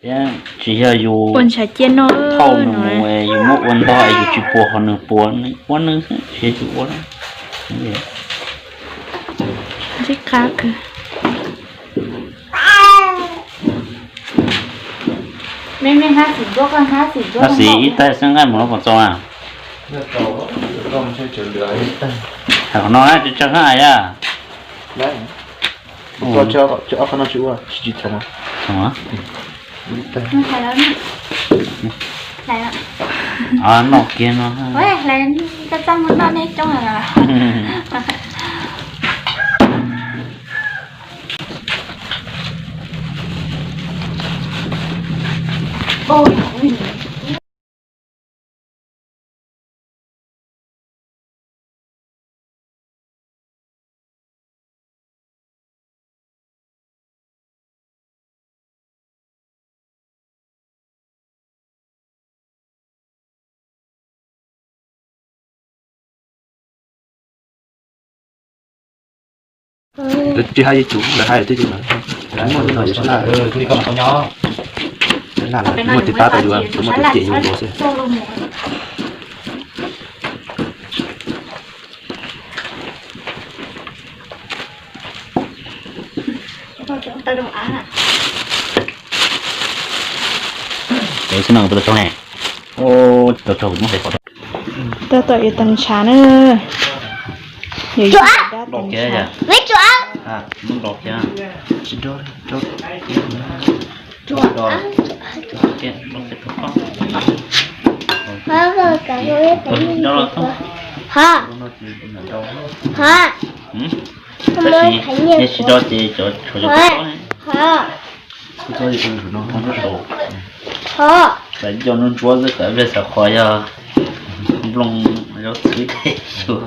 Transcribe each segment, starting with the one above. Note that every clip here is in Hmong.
Tsis yog yus thauj nws mus, yus muab ua ntog es yus tsis puas qhov nws puas, nws ua nws xwb, tsis yog yus ua. Ntsib qab kawg. Hnab xis ib taig xwb nqaij mus no puas txaus a? Hais qhov no tsawg tsawg hab yaj. Noj kiag no. Lawv tsis hais yuav tsum, lawv hais twb tsis muaj, muaj tus tab tom yuav, muaj tus cem yus tus xwb. Tab tom yuav tag ntshav na. Yuav dab tag ntshav. Tab sis nej tsis do ces tshuav cov kub no. Xav coj nruab ntsuab xwb, xav peb xav qhov yog nplooj zaub txhwb ces xyuas.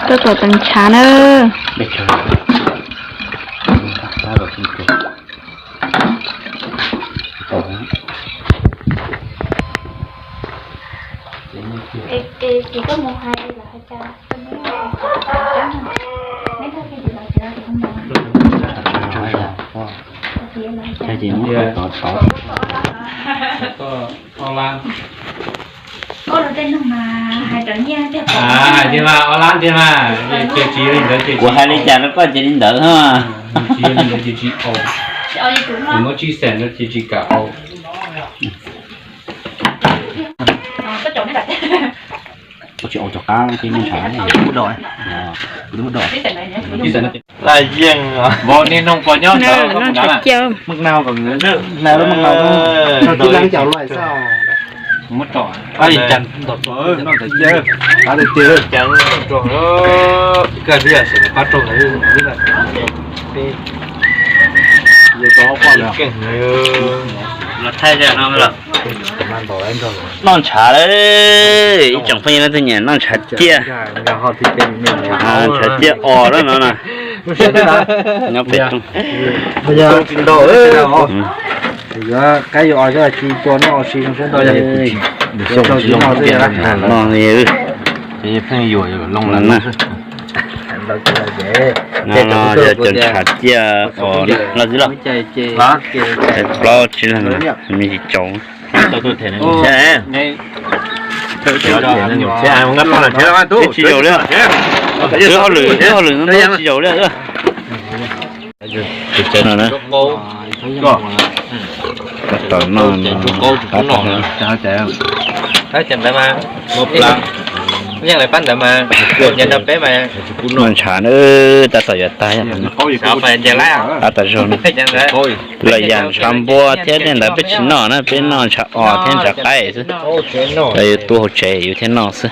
Tab tom tag ntshav na. Hais tiag mas, ob lab tiag mas, ces tsis li ntawd ces kuv hais li cas rau koj ces li ntawd. Tsis li ntawd ces tsis au. Muab tsib xees no ces tsis kam au. Tsis au cov qab, tsis muaj ntshav, kuv muab do, kuv muab do. Laj yeej, vauv niag noog pos nyob ntawd, noj ntshav ciaj. Meej nau kom nws, nau lub meej nau, noj tib leeg cov luaj xwb. Muab tso, noj ntawd ciaj, qab tiag tiag. Koj twb yog xav pab rau ntawd. Los thaij no lawm. Noj ntshav lawm, ib tsoom phooj ywg leej twg nyiam noj ntshav ciaj. Ntshav ciaj os lawm no na. Nyob pem rooj. Yuav qaib yuav os, tsis tua noj os, tsis zoo siab ntau. No, pheej yuav loo na. No yog cov ntshav ciaj os, los txi los. Plaub tsib leeg, me tsis tsaus. Tsis zaum li, wb hauj lwm, wb hauj lwm no tsis zaum li. Tab tom noj, tab tom noj. Nyeej lawv pab ntawd mas, nyeej nrog peb mas. Noj ntshav na, tab tom yuav tag, tab tom zoo. Lawm yam ntshav npua thiab tej ntawd peb tsis noj na, peb noj ntshav os thiab ntshav qaib xwb. Lawv yuav tua hauv tsev yus thiaj noj xwb.